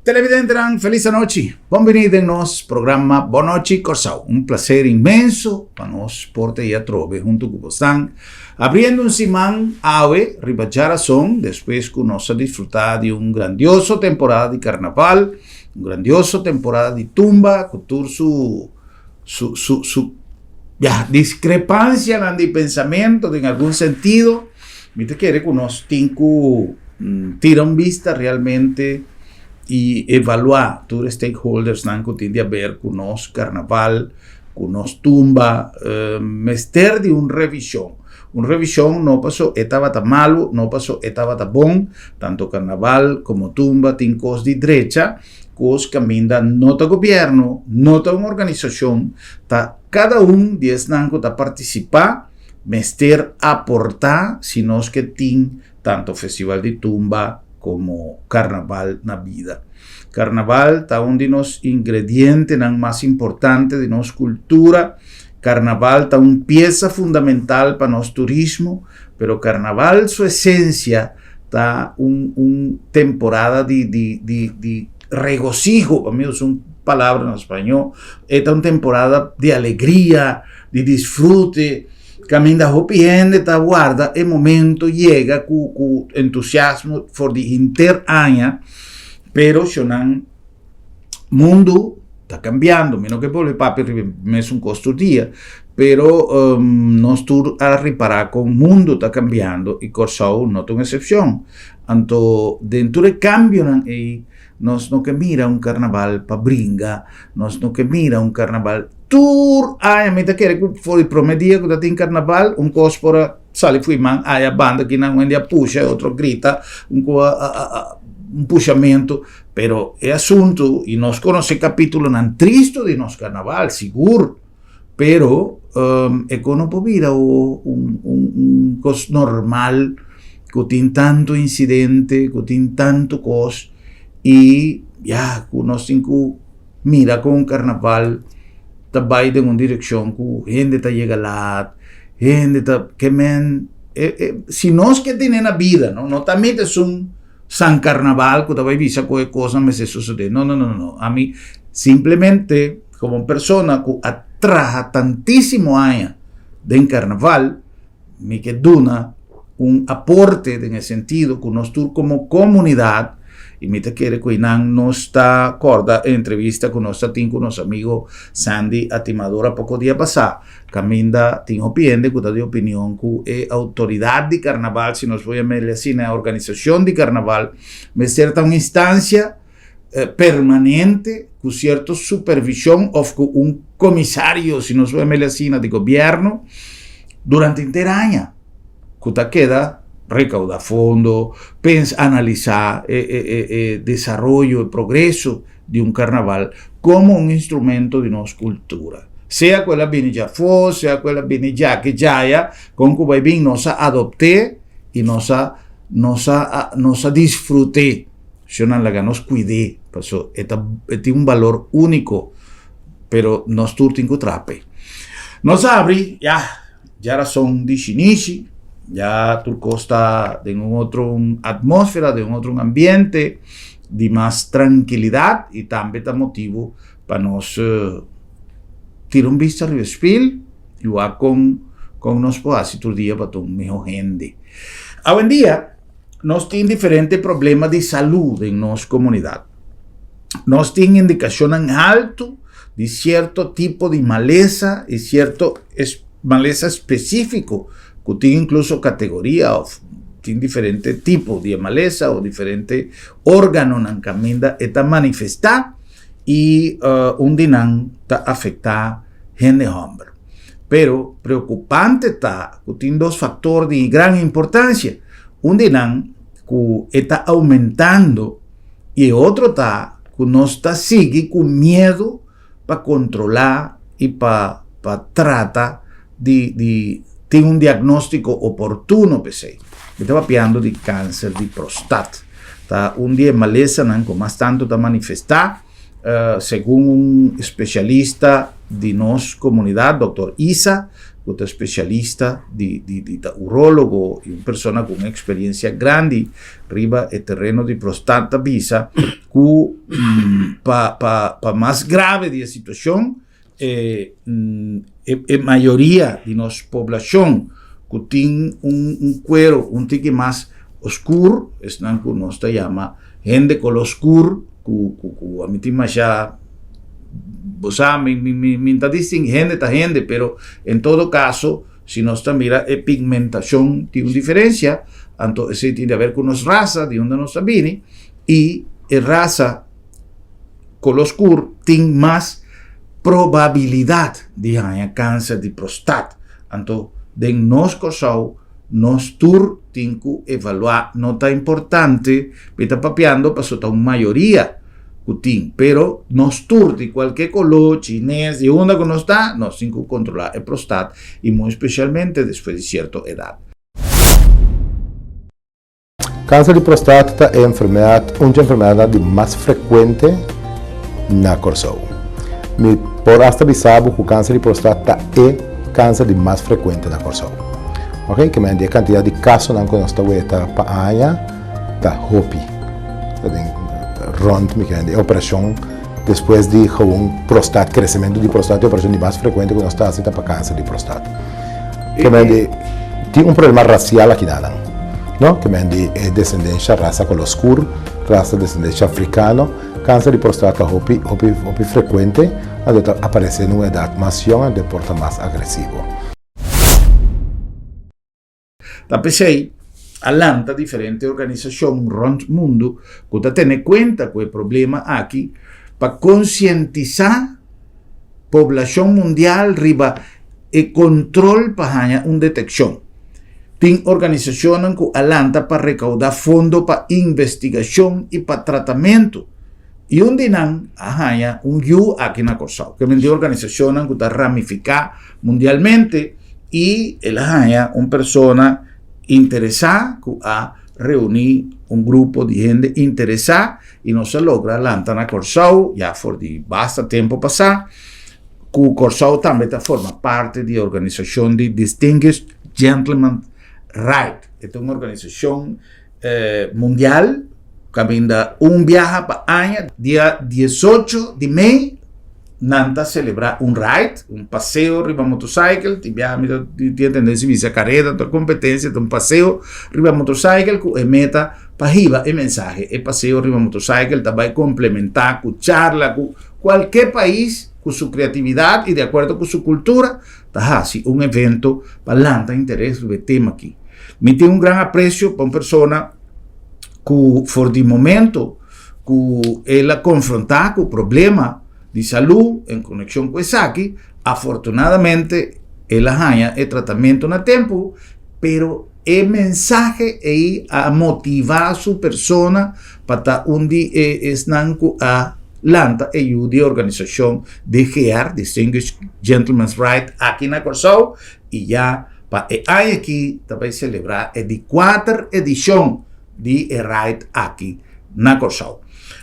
Televidentenan, felis anochi. Bon bini den nos programa Bon Nochi Kòrsou. Un plaser inmenso pa nos por ta ei atrobe huntu ku bosnan. Abriendo un siman awe riba djarason, despues ku nos a disfrutá di un grandioso temporada di karnaval, un grandioso temporada di tumba ku tur su su su su ya diskrepansianan di pensamentu den algun sentido. Mi ta kere ku nos tin ku tira un bista realmente i evaluá tur e stakeholdersnan ku tin di haber ku nos karnaval, ku nos tumba, mester di un revishon. Un revishon no paso e tabata malu, no paso e tabata bon, tantu karnaval komo tumba tin kos di drecha, kos kaminda no ta gobièrnu, no ta un organisashon, ta kada un di esnan ku ta partisipá. Mester aportá si nos ke tin tanto Festival di Tumba komo Karnaval na bida. Karnaval ta un di nos ingredientenan mas importante di nos kultura. Karnaval ta un piesa fundamental pa nos turismo, pero Karnaval su esensia ta un un temporada di di di di regosiho, pa mi usa un palabra na spañó, e ta un temporada di alegria, di disfrute, kaminda hopi hende ta warda e momento yega ku ku entusiasmo for di henter aña, pero shonan mundu ta kambiando, mi no ke bolbe papia riba e mesun kos tur dia, pero nos tur a ripará kon mundu ta kambiando i Kòrsou no ta un eksepshon. Anto den tur e kambionan ei nos no ke mira un karnaval pa bringa, nos no ke mira un karnaval tur aña mi ta kere ku for di prome dia ku ta tin karnaval un kos por a sali fui man aya banda kinan un hende a pusha e otro a grita un ku a a un pushamentu pero e asuntu i nos konosé kapitulonan tristu di nos karnaval sigur pero e ku no por bira un un kos normal ku tin tantu insidente ku tin tantu kos i ya ku nos tin ku mira kon karnaval ta bai den un direkshon ku hende ta yega laat, hende ta ke men e e si nos ke tene na bida no no ta mete esun san karnaval ku ta bai bisa ku e kosnan mester sosode no no no no ami simplemente komo un persona ku a traha tantisimo aña den karnaval mi ke duna un aporte den e sentido ku nos tur komo komunidat i mi ta kere ku einan nos ta kòrda e entrevista ku nos ta tin ku nos amigo Sandy Atimadora poko dia pasá kaminda tin hopi hende ku ta di opinion ku e outoridat di karnaval si nos por yam'el asina e organisashon di karnaval mester ta un instansia permanente ku sierto supervishon òf ku un komisario, si nos por yam'el asina, di gobièrnu durante henter aña ku ta keda rekaudá fondo, pensa, analisá e e e e desaroyo, e progreso di un karnaval komo un instrumento di nos kultura. Sea ku el a bini djafó, sea ku el a bini djaki djaya, kon ku bai bin nos a adopt'é i nos a nos a nos a disfrut'é. Shonnan laga nos cuid'é, paso e ta e tin un balor único, pero nos tur tin cu trape. Nos a abri, ya, djarason di shinishi, ya tur cos ta den un otro atmósfera, den un otro ambiente di mas trankilidad y tambe ta motibo pa nos tira un bista riba e spil y wak con con nos por haci tur dia pa ta un miho hende. Awendia. Nos tin diferente problema di salú den nos komunidat. Nos tin indikashonnan haltu di sierto tipo di malesa i sierto malesa spesífiko ku tin inkluso kategoria òf tin diferente tipo di e malesa o diferente órganonan kaminda e ta manifestá i un di nan ta afektá hende hòmber. Pero preokupante ta ku tin dos faktor di gran importansia. Un di nan ku e ta oumentando i e otro ta ku nos ta sigui ku miedu pa kontrolá i pa pa trata di di tin un diagnóstiko oportuno p'esei. Mi ta papiando di kanser di prostat. Ta un di e malesanan ku mas tantu ta manifestá. Segun un especialista di nos comunidad, Doctor Isa, ku ta spesialista di di di ta urólogo i un persona ku un eksperensia grandi riba e tereno di prostat ta bisa ku pa pa pa mas grave di e situashon e e mayoria di nos poblashon ku tin un un kuero un tiki mas oskur, esnan ku nos ta yama hende kolo oskur ku ku ku ami tin masha bo sa mi mi mi mi ta distingui hende ta hende pero en todo kaso si nos ta mira e pigmentashon tin un diferensia anto esei tin di haber ku nos rasa di unda nos ta bini i e rasa Kolo skur tin mas probabilidat di haña kanser di prostat. Anto den nos Kòrsou nos tur tin ku evaluá. No ta importante, mi ta papiando pasobra ta un mayoria ku tin, pero nos tur di kualke koló, chines, di unda ku nos ta, nos tin ku kontrolá e prostat i muy spesialmente despues di sierto edat. Kanser di prostat ta e enfermedat, un dje enfermedatnan di mas frekuente na Kòrsou. Mi por asta bisa bo ku kanser di prostat ta e kanser di mas frekuente na Kòrsou. Ok, ke men di e kantidat di kasonan ku nos ta weta pa aña ta hopi. Ta den rònt mi kende e operashon despues di gewoon prostat, kresementu di prostat, e operashon di mas frekuente ku nos ta hasi ta pa kanser di prostat. Ke men di tin un problema rasial aki na nan, no? Ke men di e desendensha rasa kolor skur, rasa desendensha afrikano, kanser di prostata hopi, hopi, hopi frekuente, anto ta aparese na un edat mas yòn, anto e por ta mas agresivo. Ta p'esei a lanta diferente organisashon rònt mundu ku ta tene kuenta ku e problema aki pa konsientisá poblashon mundial riba e kontrol pa haña un detekshon. Tin organisashonnan ku a lanta pa rekaudá fondo pa investigashon i pa tratamentu i un di nan a haña un yu aki na Kòrsou. Ke men tin organisashonnan ku ta ramifiká mundialmente i el a haña un persona interesá ku a reuní un grupo di hende interesá i nos a logra lanta na Kòrsou ya for di basta tempu pasá ku Kòrsou tambe ta forma parti di e organisashon di Distinguished Gentleman Ride. E ta un organisashon mundial kaminda un biaha pa aña, dia 18 di mei, nan ta selebrá un ride, un paseo riba motosaikel, tin biaha mi ta tin tendensia bisa kareda, ta kompetensia, ta un paseo riba motosaikel ku e meta pa hiba e mensahe. E paseo riba motosaikel ta bai komplementá ku charla ku kualke pais ku su kreatividat i di akuerdo ku su kultura ta hasi un evento pa lanta interes riba e tema aki. Mi tin un gran apresio pa un persona ku for di momento ku el a konfrontá ku problema di salú en konekshon ku esaki, afortunadamente el a haña e tratamentu na tempu, pero e mensahe ei a motivá su persona pa ta un di e esnan ku a lanta e yu di organisashon DGR, Distinguished Gentleman's Ride, aki na Kòrsou i ya pa e aña aki ta bai selebrá e di kuater edishon di e ride aki na Kòrsou.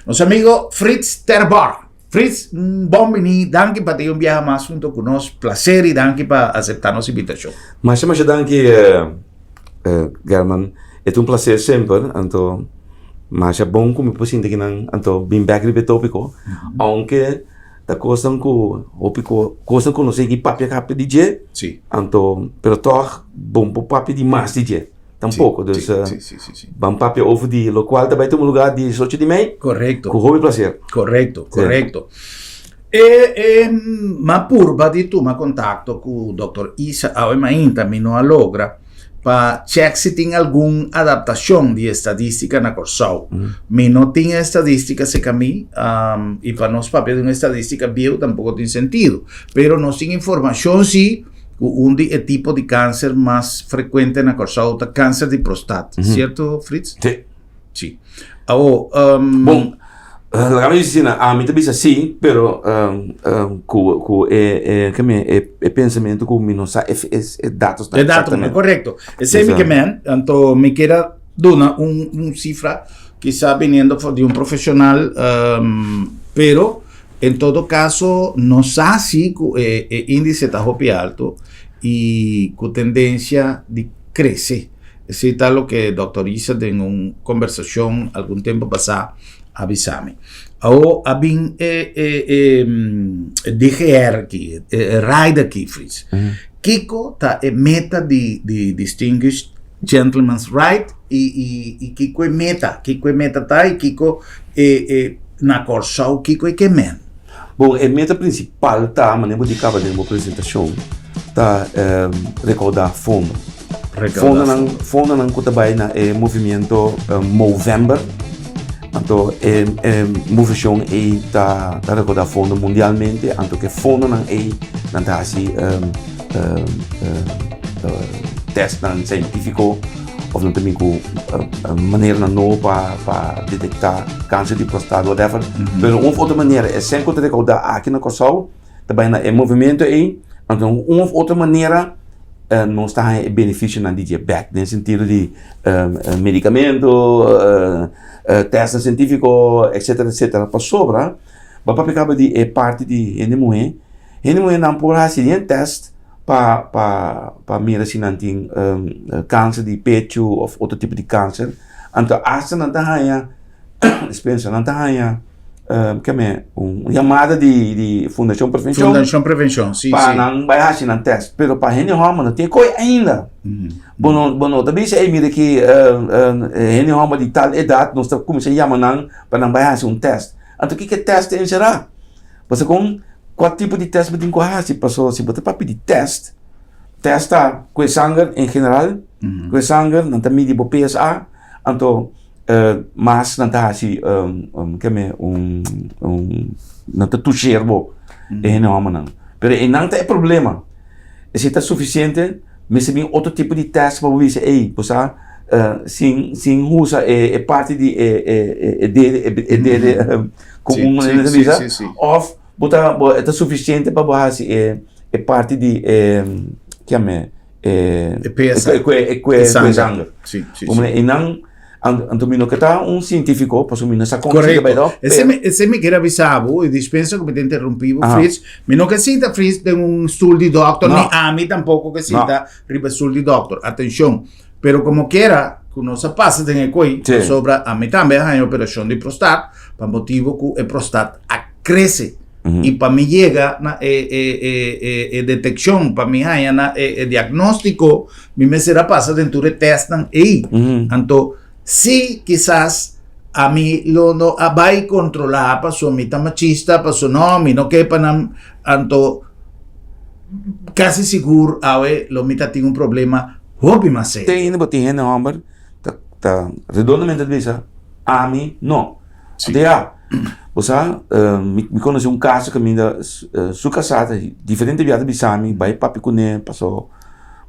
Nos amigo Frits Terborg. Frits, un bon bini, danki pa tin un biaha mas hunto ku nos. Plaser i danki pa aseptá nos invitashon. Masha masha danki German, e ta un plaser semper, anto masha bon ku mi por sinti kinan anto bin bek riba e topiko, ounke ta kosnan ku hopi kosnan ku no sigui papia kapia di dje, anto pero tòg bon por papia di mas di dje. Tampoco, dus ban papia over di locual ta bay tuma lugar 18 di mei. Correcto. Cu hopi placer. Correcto, correcto. E, e, m'a purba di tuma contacto cu Dr. Isa awe mainta, mi no a logra, pa check si tin algun adaptacion di estadistica na Corsou. Mi no tin e estadistica cerca mi, y pa nos papia di un estadistica bieu tampoco tin sentido. Pero nos tin informacion si Ku un di e tipo di kanser mas frekuente na Kòrsou ta kanser di prostat, sierto Frits? Sí. Sí. Awo, Bon, laga mi bisa asina, ami ta bisa sí, pero ku ku e e ke mi e e pensamentu ku mi no sa e e datosnan E datonan, korekto. Esei mi ke men, anto mi kier a duna un un sifra kisa biniendo for di un profeshonal, pero En todo caso, nos sa si cu e, e índice ta hopi alto. I ku tendensia di krese. Esei ta loke Dòkter Isa den un kombersashon algun tempu pasá a bisa mi. Awor a bin e e e DGR aki, e ride aki, Fritz. Kiko ta e meta di di Distinguished Gentleman's Ride i i i kiko e meta? Kiko e meta ta i kiko e e na Kòrsou kiko e ke men? Bon, e meta prinsipal ta, manera bo di kaba den bo presentashon, ta rekoudá fondo. Fondonan, fondonan ku ta bai na e movimiento Movember. Anto e e movishon ei ta ta rekoudá fondo mundialmente, anto ku e fondonan ei nan ta hasi testnan sientífiko òf nan ta bin ku maneranan nobo pa pa detektá kanser di prostat whatever. Pero un òf otro manera e sèn ku ta rekoudá aki na Kòrsou ta bai na e movimiento ei, anto un òf otro manera nos ta haña e benefisionan di dje bèk den sentido di medikamento, tèstnan sientífiko etsetera etsetera. Pasobra bo a papia kaba di e parti di hende muhé, hende muhénan por hasi den tèst pa pa pa mira si nan tin kanser di pechu òf otro tipo di kanser, anto asta nan ta haña dispensa nan ta haña keme un yamada di di Fundashon Prevenshon Fundashon Prevenshon si pa nan bai hasi nan tèst pero pa hende hòmber no tin koi ainda bo no bo no ta bisa ey mira aki hende hòmber di tal edat nos ta kuminsá yama nan pa nan bai hasi un tèst anto kiko e tèst ta enserá pasobra kon kua tipo di tèst bo tin ku hasi pasobra si bo ta papia di tèst tèst ta ku e sanger en general ku e sanger nan ta midi bo PSA anto Mas nan ta hasi keme un un nan ta tusher bo e hende hòmbernan. Pero einan ta e problema. Esei ta sufisiente mester bin otro tipo di tèst pa bo bisa ey bo sa sin sin usa e e parti di e e e dede e dede komun nan ta bisa òf bo ta bo e ta sufisiente pa bo hasi e e parti di e keme E PSA. E kue e kue E kue sanger. sanger. Sí, sí, Como sí. e nan an- anto mi no ke ta un científico, pasobra mi no sa kon esei ta bai Correcto. dò, Ese pero mi, ese mi quiere avisar bo, y dispensa que me te interrumpí, bo, Aha. Frits. Mi no ke sinta Frits den un stoel di dokter, No. ni a mi tampoco ke No. sinta riba stoel di dokter. Atencion. Pero como quiera, ku nos a pasa den e koi, Sí. pasobra a mi tambe a haña operacion di prostat, pa motibo ku e prostat a crece. I pa mi yega na e e e e e detekshon, pa mi haña na e e diagnóstiko, mi mester a pasa den tur e tèstnan ei. Anto, si kisas ami lo no a bai kontrolá pasobra mi ta machista, pasobra no, mi no ke pa nan, anto kasi sigur awe lo mi ta tin un problema hopi mas serio. Te ainda bo tin hende hòmber ta ta redondamente ta bisa, ami no. Anto ya. Bo sa, mi mi konosé un kaso kaminda su kasá ta diferente bia ta bisa mi bai papia kuné paso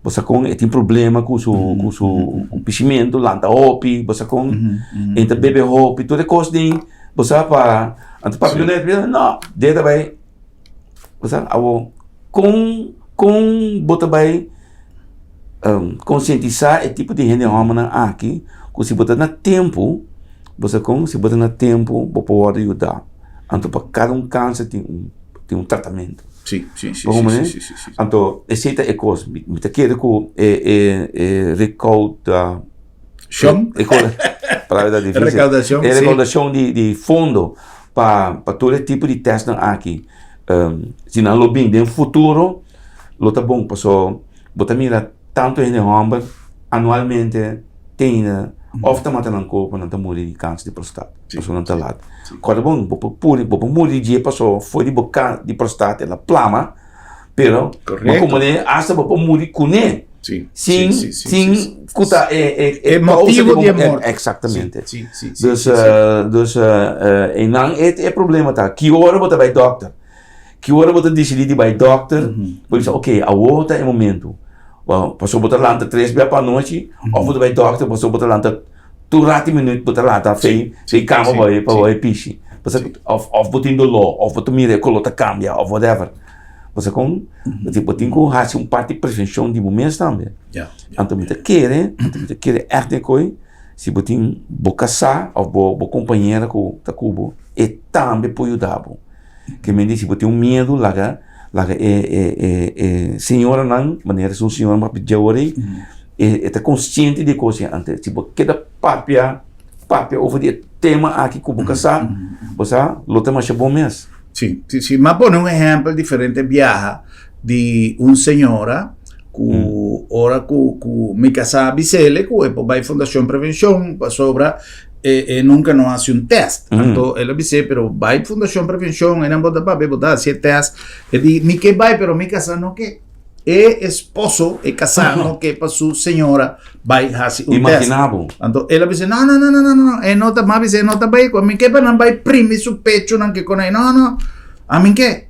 bo sa kon e tin problema ku su ku su pishimentu lanta hopi bo sa kon e ta bebe hopi tur e kos den bo sa pa anto papia kuné ta bisa no dje ta bai bo sa awor kon kon bo ta bai konsientisá e tipo di hende hòmbernan aki ku si bo ta na tempu bo sa kon si bo ta na tempu bo por wòrdu yudá anto pa kada un kanser tin un tin un tratamentu anto esei ta e kos mi ta kere ku e e e rekouda palabra ta difísil e rekoudashon di fondo pa pa tur e tipo di tèstnan aki si nan lo bin den futuro lo ta bon paso bo ta mira tantu hende hòmber anualmente tene òf ta mata nan kurpo nan ta muri di kanser di prostat paso nan ta lat kòrda bon bo por puri bo por muri di dje paso for di bo kan di prostat el a plama pero bo komo asta bo por muri kuné sin sin ku ta e e e motivo di e morto eksaktamente dus dus einan e problema ta ki ora bo ta bai dòkter Ki ora bo ta disidí di bai dòkter, bo bisa, oke, awor ta e momentu. Pasobra bo ta lanta tres bia pa anochi, òf bo ta bai dòkter pasobra bo ta lanta tur rati minüt bo ta lanta fei fei kama pa bai pa bai pishi. Pasobra òf òf bo tin doló, òf bo ta mira e koló ta kambia òf whatever. Bo sa kon? Bo tin ku hasi un parti prevenshon di bo mes tambe. Anto mi ta kere, anto mi ta kere ègt den koi, si bo tin bo kasá òf bo bo kompañera ku ta ku bo, e tambe por yuda bo. Ke men di si bo tin un miedu laga. Laga e e e e señoranan, manera esun señora mi papia dje ora ei, e e ta konsiente di e kos ei. Anto si bo keda papia, papia over di e tema aki ku bo kasá, bo sa, lo ta masha bon mes. Sí, sí, sí. Mi a pone un ehèmpel diferente biaha di un señora ku ora ku ku mi kasá a bis'el ku e por bai Fundashon Prevenshon pasobra e e nunka no hasi un tèst. Anto el a bis'é pero bai Fundashon Prevenshon einan bo ta papia bo ta hasi e tèst. E di mi ke bai pero mi kasá no ke. E esposo, e kasá no ke pa su señora bai hasi un tèst. Imaginá bo. Anto el a bis'é no no no no no no e no ta mi a bis'é e no ta bai ku mi ke pa nan bai primi su pechunan ke kon ei no no ami ke.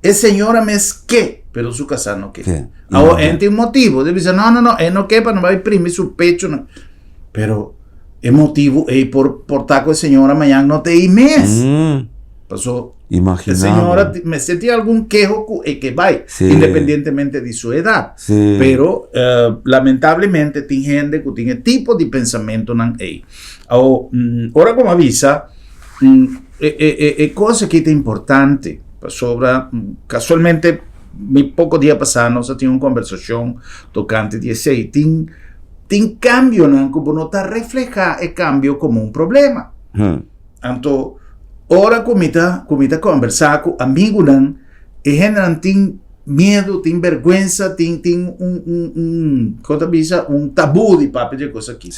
E señora mes ke, pero su kasá no ke. Ke. Awor e tin motibu. E bisa, no, no, no, e no ke pa no bai primi su pecho. No. Pero e motibu ei por por ta ku e señora mañan no ta ei mes. Mm. Paso e Imagina señora bo. ti- mester tin algun keho ku e ke bai, Sí. independientemente di su edad. Sí. Pero eh, lamentablemente tin hende ku tin e tipo di pensamentonan ei. Awor, mm, ora ku mi a bisa, E, e, e, e kos aki ta importante, pasobra kasualmente mi poko dia pasá nos a tin un kombersashon tokante di esei. Tin, tin kambionan ku bo no ta reflehá e kambio komo un problema. Anto, ora ku mi ta, ku mi ta kombersá ku amigunan, e hendenan tin miedu, tin bèrgwensa, tin, tin un, un, un, kon ta bisa, un tabú di papia di e kos aki.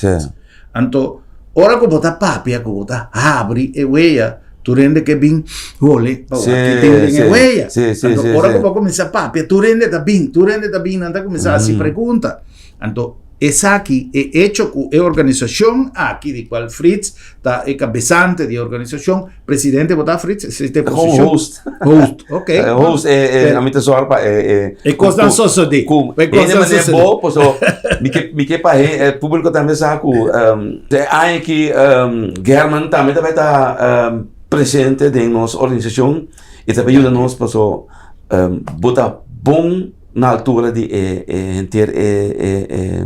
Anto, ora ku bo ta papia, ku bo ta habri e wea, tur hende ke bin hole pa wak ki tin den e wea. Anto, ora ku bo kuminsá papia, tur hende ta bin, tur hende ta bin, nan ta kuminsá hasi pregunta. Anto, esaki, e echo ku e organisashon aki, di kual Frits ta e kabesante di e organisashon, Presidente bo ta Frits? Esei ta e posishon? Host. Host, ok. Host, e, e, a mi ta zorg pa e, e. E kosnan sosodé. Ku, E kosnan hende manera sosodé. bo, paso, mi ke, mi ke pa he, e público tambe sa ku, um, e aña aki, um, German tambe ta bai ta, um, presente den nos organisashon i ta bai yuda nos paso, um, bo ta bon na altura di e, e henter e, e, e,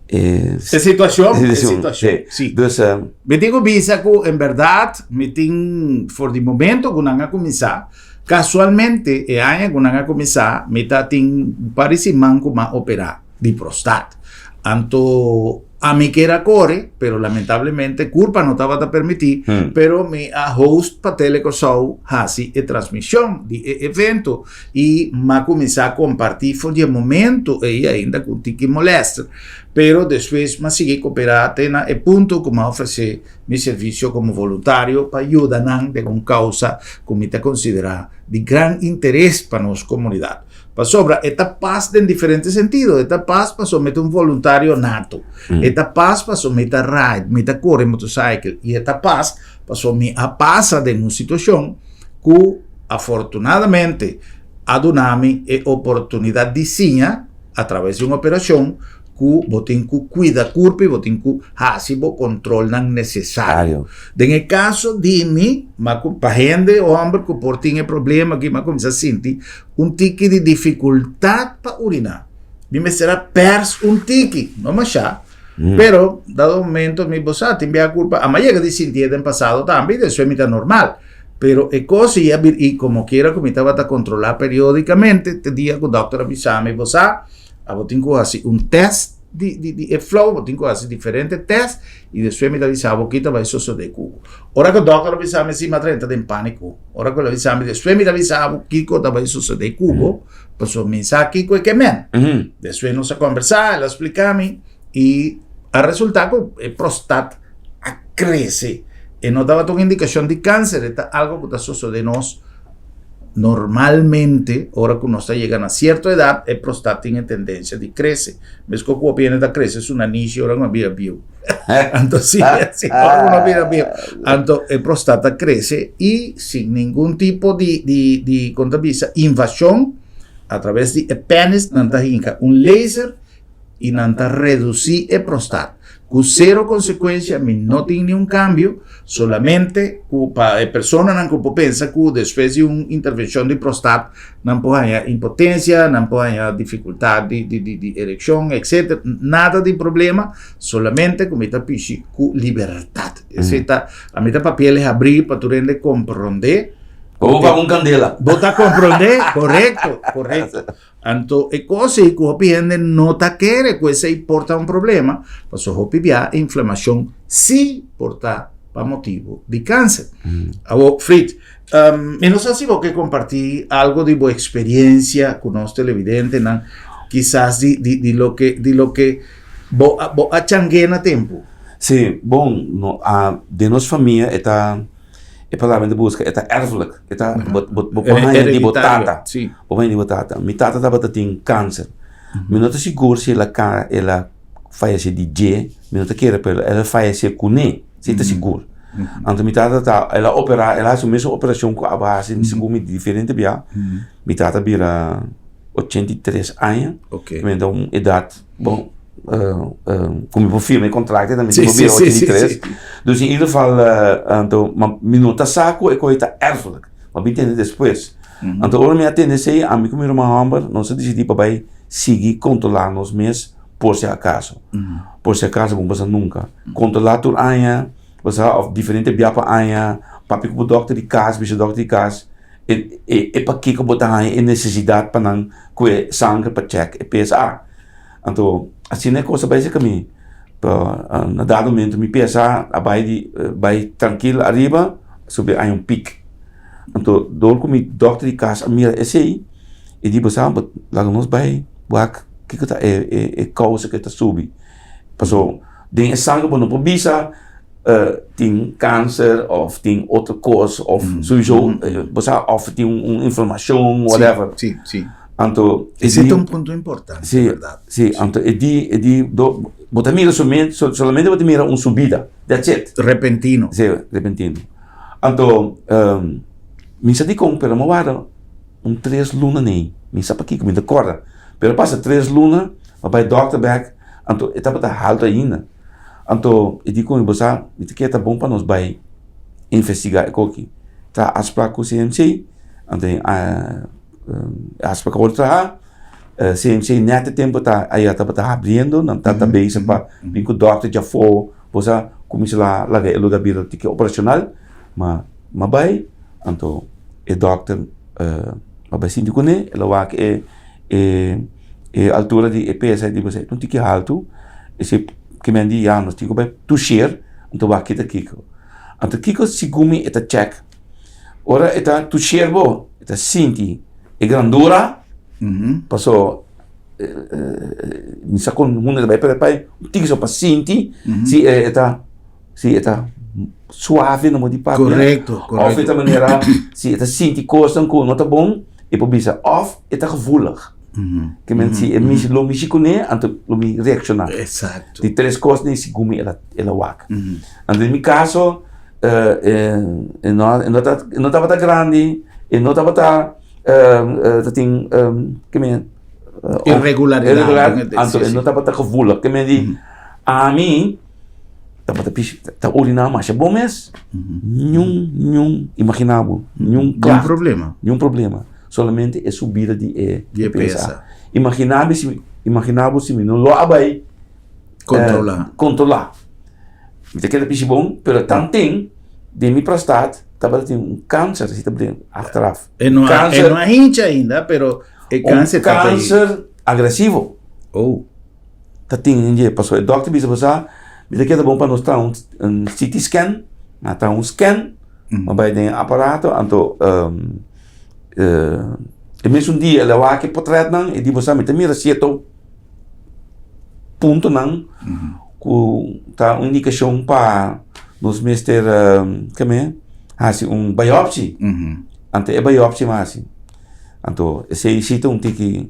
E situashon, e situashon, si. Dus, Mi tin ku bisa ku en bèrdat mi tin for di momento ku nan a kuminsá, kasualmente e aña ku nan a kuminsá mi ta tin un par di siman ku m'a operá di prostat. Anto ami kier a kore, pero lamentablemente kurpa no tabata permití, pero mi a host pa Tele Kòrsou hasi e transmishon di e evento. I m'a kuminsá kompartí for di e momento ei ainda ku tiki molèster. Pero despues m'a sigui koperá te na e punto ku m'a ofresé mi servisio komo voluntario pa yuda nan den un kousa ku mi ta konsiderá di gran interes pa nos komunidat. Pasobra e ta pas den diferente sentido. E ta pas pasobra mi ta un voluntario nato. E ta pas pasobra mi ta ride, mi ta kore motosaikel. I e ta pas pasobra mi a pasa den un situashon ku Afortunadamente, a duna mi e oportunidat di siña a traves di un operashon ku bo tin ku kuida kurpa i bo tin ku hasi bo kontrolnan nesesario. Den e kaso di mi, m'a ku pa hende hòmber ku por tin e problema aki, m'a kuminsá sinti un tiki di difikultat pa uriná. Mi mester a pèrs un tiki, no mashá, pero dado momento mi bo sa tin bia kurpa, a m'a yega di sintié den pasado tambe i despues mi ta normal. Pero e kos ei a bir i komokiera ku mi tabata kontrolá periódikamente, te dia ku dòkter a bisa mi, Bo sa, abo tin ku hasi un tèst di di di e flow, bo tin ku hasi diferente tèst i despues mi ta bisa bo ki ta bai sosodé ku bo. Ora ku dòkter a bisa mi así, mi a drenta den pániko. Ora ku el a bisa mi, despues mi ta bisa bo kiko ta bai sosodé ku bo, pasobra mi sa kiko e ke men. Despues nos a kòmbersá, el a splika mi i a resultá ku e prostat a krese. E no tabata un indikashon di kanser, e ta algo ku ta sosodé nos normalmente ora ku nos ta yega na sierto edat, e prostat tin e tendensia di krese. Meskos ku hopi hende ta krese su nanishi ora ku nan bira bieu. Anto si, si ora ku nan bira bieu. Anto e prostat ta krese i sin ningun tipo di di di kon ta bisa invashon a traves di e penis nan ta hinka un laser i nan ta redusí e prostat. Ku sero konsekuensia mi no tin niun kambio, solamente ku pa e personanan ku por pensa ku despues di un intervenshon di prostat nan por haña impotensia, nan por haña difikultat di di di erekshon etsetera, nada di problema, solamente ku mi ta pishi ku libertat. Esei ta, ami ta papia el habrí pa tur hende komprondé. Bo paga un kandela. Bo ta komprondé? Korekto, korekto. Anto e kos ei ku hopi hende no ta kere ku esei por ta un problema, pasobra hopi bia e inflamashon sí por ta pa motibu di kanser. Awor, Frit, mi no sa si bo ke kompartí algu di bo eksperensia ku nos televidentenan, kisas di di di loke di loke bo a bo a changué na tempu. Sí, bon, no a den nos famia e ta. E palabra mi ta buska e ta erfelijk. E ta bo bo bo por haña di bo tata. Bo por haña di bo tata. Mi tata tabata tin kanser. Mi no ta sigur si el a ka el a fayesé di dje, mi no ta kere pero el a fayesé kuné, si ta sigur. Anto mi tata ta el a operá el a hasi mesun operashon ku abo a hasi segun mi diferente bia. Mi tata bira 83 aña. Mi ta un edat bon ku mi por firma e kontrakt tambe mi por bira 83. Dus in ieder geval anto ma mi no ta sa ku e koe ta erfelijk. Ma mi tende despues. Anto ora mi a tende esei ami ku mi ruman hòmber nos a disidí pa bai sigui kontrolá nos mes por si akaso. Por si akaso bo no pasa nunka. Kontrolá tur aña bo sa òf diferente bia pa aña papia ku bo dòkter di kas bisa dòkter di kas. E e e pakiko bo ta haña e nesesidat pa nan kue sanger pa chèk e PSA. Anto asina e kos a bai serka mi. Pero na dado momento mi PSA a bai di bai trankil ariba subi haña un pik. Anto dor ku mi dòkter di kas a mira esei e di bo sa bo laga nos bai wak kiko ta e e e kousa ku e ta subi. Pasobra den e sanger bo no por bisa. Tin kanser of tin otro kos of souiso bo sa of tin un inflamashon whatever. Si, si. Anto e di. Ese ta un punto importante, si, berdad. Si, anto e di e di do bo ta mira solamente bo ta mira un subida, that's it. Repentino. Si, repentino. Anto mi sa dikon pero mi a warda un tres luna nei, mi sa pakiko mi ta kòrda, pero a pasa tres luna mi a bai dòkter bèk anto e tabata haltu ainda. Anto e di ku mi, Bo sa, mi ta kere ta bon pa nos bai investigá e koki. Traha afsprak ku CMC, anto e afsprak a wòrdu trahá. CMC nèt e tempu ta aya tabata habriendo, nan tabata bezig pa bin ku dòkter djafó, bo sa, kuminsá laga e lugá bira tiki operashonal. Ma mi a bai, anto e dòkter a bai sinti kuné, el a wak e. E e altura di e pesa di bo un tiki haltu esei ke men di ya nos tin ku bai tusher anto wak kita kiko anto kiko segun mi e ta chèk ora e ta tusher bo e ta sinti e grandura paso mi sa kon hende ta bai pero bai un tiki so pa sinti si e ta si e ta suave na modo di papia. Correcto, correcto. Of e ta manera, si e ta sinti cosnan cu no ta bon, e por bisa. Of e ta gevoelig. Ke men si e mishi, lo mishi cune, anto lo mi reacciona. Exacto. Di tres cosnan segun mi el a wak. Anto den mi caso, e no, e no ta, e no tabata grandi, e no tabata ta tin, ke men. Irregularidad. Irregular, anto e no tabata gevoelig. Ke men di, ami. Tabata pishi, ta oriná masha bon mes. Niun, niun, imaginá bo, niun klacht. Niun problema. Niun problema. Solamente e subida di e Di e PSA. Imaginá mi si, imaginá bo si mi no lo a bai Kontrolá. kontrolá. Mi ta keda pishi bon, pero tanten den mi prostaat tabata tin un kanser, así ta bini achteraf. E no a, e no a hincha ainda, pero e kanser tabata Un kanser agresivo. Oh. Ta tin den dje pasobra e dòkter bisa bo sa mi ta keda bon pa nos traha un CT scan nan a traha un scan a bai den e aparato anto e mesun dia el a wak e potretnan e di bo sa mi ta mira sierto puntonan ku ta un indikashon pa nos mester keme hasi un biopsi anto e biopsi a hasi anto esei si ta un tiki.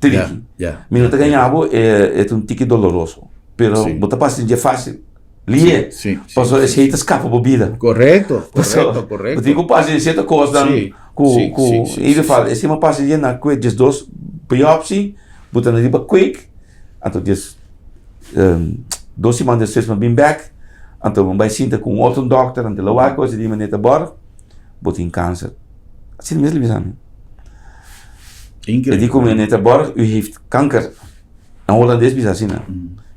Tricky. Mi no ta gaña bo, e ta un tiki doloroso. Pero bo ta pasa dje fácil. Lié. Pasobra esei ta skapa bo bida. Korekto, korekto, korekto. Bo tin ku pasa di sierto kosnan ku, ku, in ieder geval, esei mi a pasa dje na kue 12 biopsi, bo ta na riba kweek, anto dies dos siman despues mi a bin bèk, anto mi bai sinta ku un otro dòkter, anto el a wak kos, e di mi, Meneer Borg, bo tin kanser. Asina mes el bisa mi. Increíble. E di ku mi, Meneer Borg, u heeft kanker. Na holandes bisa asina.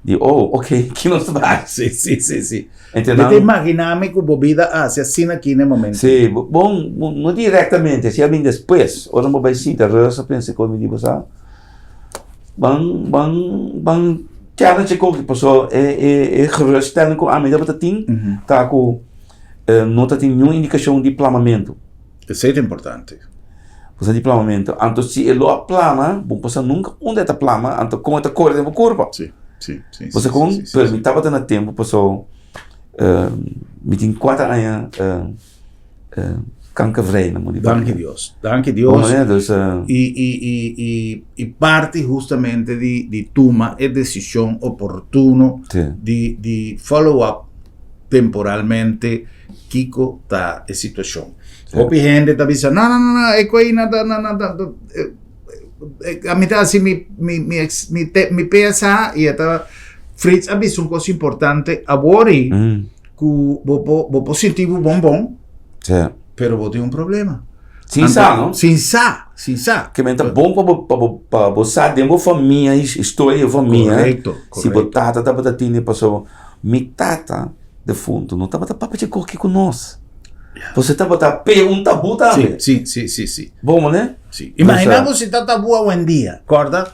Di oh, ok, ki nos ta bai? Sí, sí, sí, sí. Ente Mi ta nan, imaginá mi ku bo bida a hasi asina aki na e momento. sí, bon, no direktamente, si a bin despues, ora bo bai sinta rus a pensa kon mi di bo sa, ban, ban, ban challenge e koki, paso e, e, e geruststelling ku ami tabata tin, ta ku no ta tin niun indikashon di plamamentu. Esei ta importante. Bo sa di plamamentu. Anto si e lo a plama, bo por sa nunka unda e ta plama, anto kon e ta kore den bo kurpa. Sí, sí, sí. Bo sa kon? Pero mi tabata na tempu paso mi tin kuater aña kankervrij na Mundial. Danki Dios, danki Dios. Bon manera, dus. I, i, i, i, i parti hustamente di, di tuma e desishon oportuno di, di follow up temporalmente kiko ta e situashon. Hopi hende ta bisa, no, no, no, no, e koi na ta, na, na, ta, a mi ta hasi mi, mi, mi, mi, te, mi PSA i e ta, Frits a bisa un kos importante awor Mm. ku bo po, bo por sinti bo bon bon, Sí. pero bo tin un problema. Sin sa, no? Sin sa, sin sa. Ke men ta bon pa bo, pa bo, pa bo sa den bo famia, historia di bo famia. Korekto, Si bo korekto. tata tabata tene pasobra mi tata defunto no tabata papia dje koki ku nos. Pues e tabata pe un tabú tambe. Sí, sí, sí, sí. Bon mané? Sí. Imagina bo si ta tabú awendia. Kòrda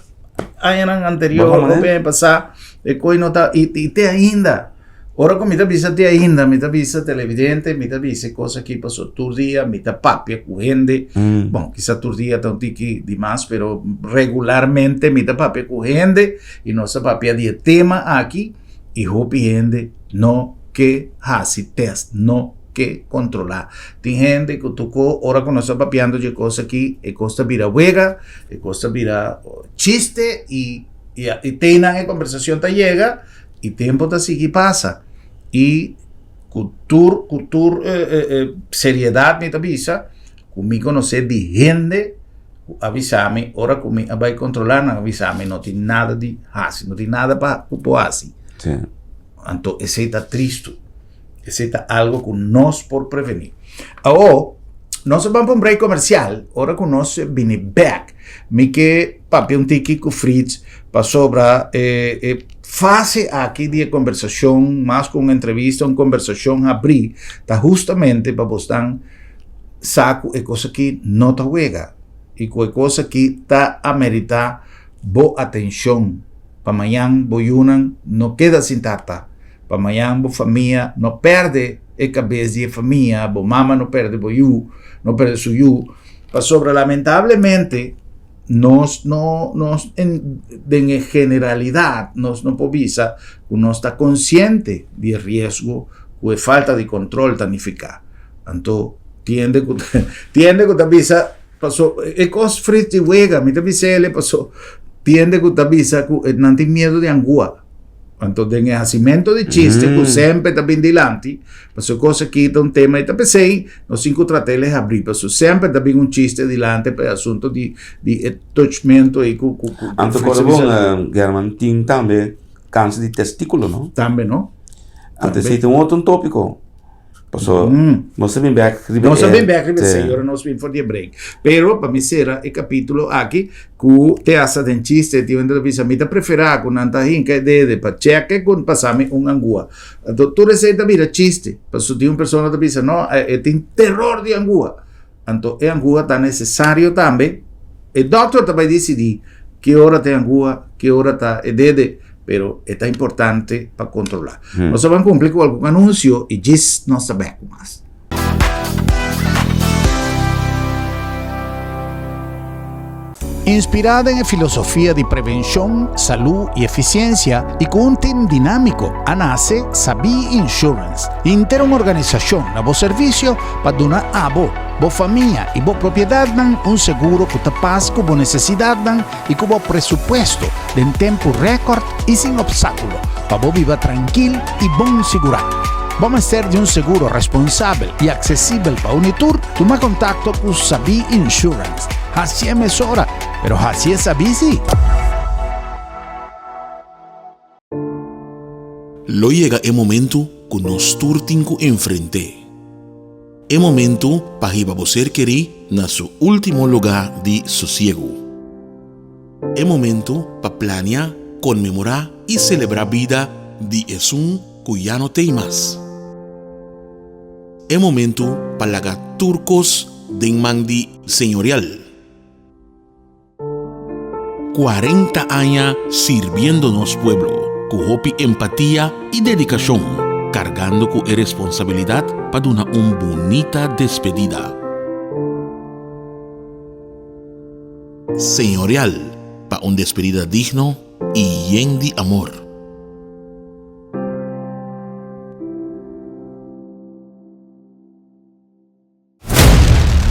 añanan anterior, Bon mané? hopi aña pasá, e koi no ta, i, i te ainda. Ora ku mi ta bisa te ainda, mi ta bisa televidente, mi ta bisa e kos aki pasobra tur dia mi ta papia ku hende. Bon, kisa tur dia ta un tiki di mas, pero regularmente mi ta papia ku hende i nos ta papia di e tema aki. I hopi hende no ke hasi test, no ke kontrolá. Tin hende ku tokó ora ku nos ta papiando dje kos aki, e kos ta bira wega, e kos ta bira chiste i i te nan e kombersashon ta yega i tempu ta sigui pasa. I ku tur ku tur seriedat mi ta bisa ku mi konosé di hende ku a bisa mi ora ku mi a bai kontrolá nan a bisa mi no tin nada di hasi no tin nada pa ku por hasi. Sí. Anto esei ta tristu. Esei ta algo ku nos por prevení. Awo, nos a ban pa un break komersial, ora ku nos bini bèk, mi ke papia un tiki ku Frits pasobra e e fase aki di e kombersashon, mas ku un entrevista, un kombersashon habrí, ta hustamente pa bosnan sa ku e kos aki no ta wega i ku e kos aki ta ameritá bo atenshon pa mañan bo yunan no keda sin tata, pa mañan bo famia no pèrdè e kabes di e famia, bo mama no pèrdè bo yu, no pèrdè su yu, pasobra lamentablemente nos no nos en den e generalidat nos no por bisa ku nos ta konsiente di e riesgo ku e falta di kontrol ta nifiká. Anto tiende ku tiende ku ta bisa paso e kos frit di wega mi ta bisa ele paso tiende ku ta bisa ku nan tin miedu di angua. Anto den e hasimento di chiste ku semper ta bin dilanti paso e kos aki ta un tema i ta p'esei nos tin ku trata el e habri paso semper ta bin un chiste dilanti pa e asunto di di e touchmento ei ku ku ku Anto Fritz kòrda a bisa. bon German tin tambe kanser di testíkulo no? Tambe no. Anto Tambe. esei ta un otro tópiko. Paso, nos a bin bek riba Nos a e bin bek riba sí. esei, ora nos bin for di e break. Pero pa mi sera e kapítulo aki ku te hasta den chiste tin hende ta bisa mi ta preferá ku nan ta hinka e dede pa chèk ku pasa mi un angua. Anto tur esei ta bira chiste, pasobra tin un persona ta bisa no e tin teror di angua. Anto e angua ta necesario tambe. E dokter ta bai disidí ki ora ta e angua, ki ora ta e dede, pero e ta importante pa kontrolá. Nos ta ban kumpli ku algun anunsio i djis nos ta bek ku mas. Inspirá den e filosofia di prevenshon, salú i efisiensia i ku un tim dinámiko, a nase Sabí Insurance, henter un organisashon na bo servisio pa duna abo, bo famia i bo propiedatnan un seguro ku ta pas ku bo nesesidatnan i ku bo presupuesto den tempu rèkòrt i sin opstákulo pa bo biba trankil i bon sigurá. Bo mester di un seguro responsabel i aksesibel pa uni tur? Tuma kontakto ku Sabí Insurance. Hasié mesora, pero hasié sabí sí! Lo yega e momentu ku nos tur tin ku enfrent'é. E momentu pa hiba bo ser kerí na su último lugá di sosiegu. E momentu pa plania. konmemorá i selebrá bida di esun ku ya no t'ei mas. E momentu pa laga tur kos den man di Señorial. 40 aña sirbiendo nos pueblo ku hopi empatia i dedikashon, kargando ku e responsabilidat pa duna un bunita despedida. Señorial pa un despedida digno i yen di amor.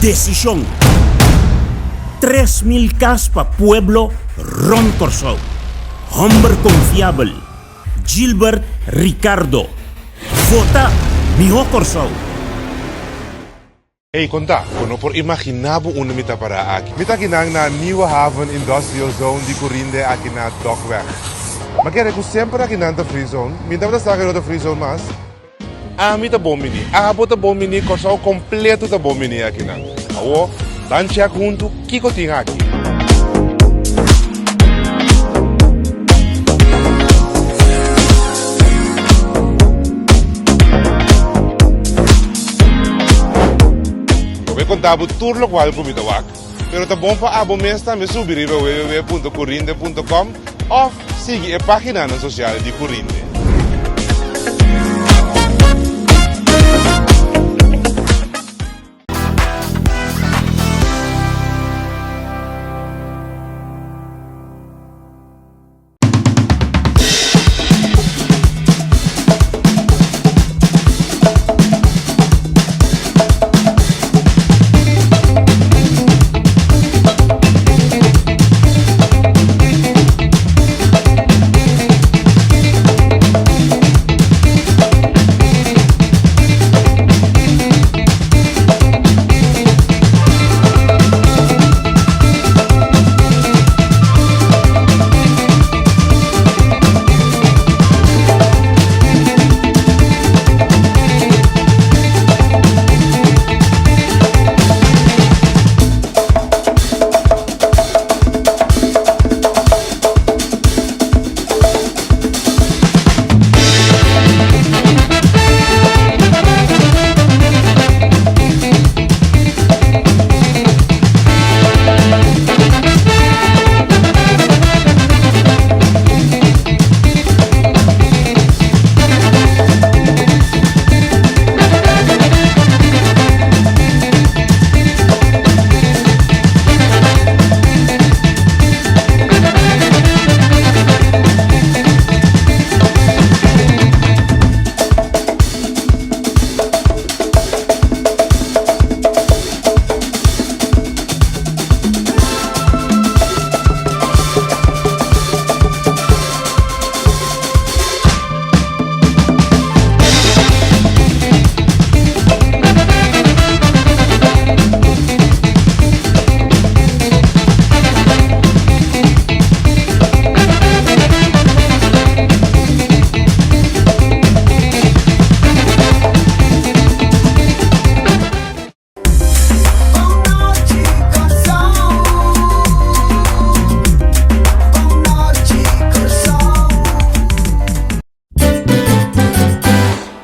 Desishon, 3000 kas pa pueblo rònt Kòrsou. Hòmber konfiabel, Gilbert Ricardo. Vota Mihó Kòrsou! Ey, konta, bo no por imaginá bo unda mi ta pará aki. Mi ta akinan na Nieuwe Haven Industrial Zone di Curinde aki na Dokweg. M'a kere ku semper akinan ta free zone. Mi tabata sa ku no ta free zone mas. Ami ta bon bini, abo ta bon bini, Kòrsou kompleto ta bon bini akinan. Awor, ban chèk huntu kiko tin aki. Lo bo konta bo tur lokual ku mi ta wak, pero ta bon pa abo mes tambe subi riba www.curinde.com òf sigui e páginanan sosial di Curinde.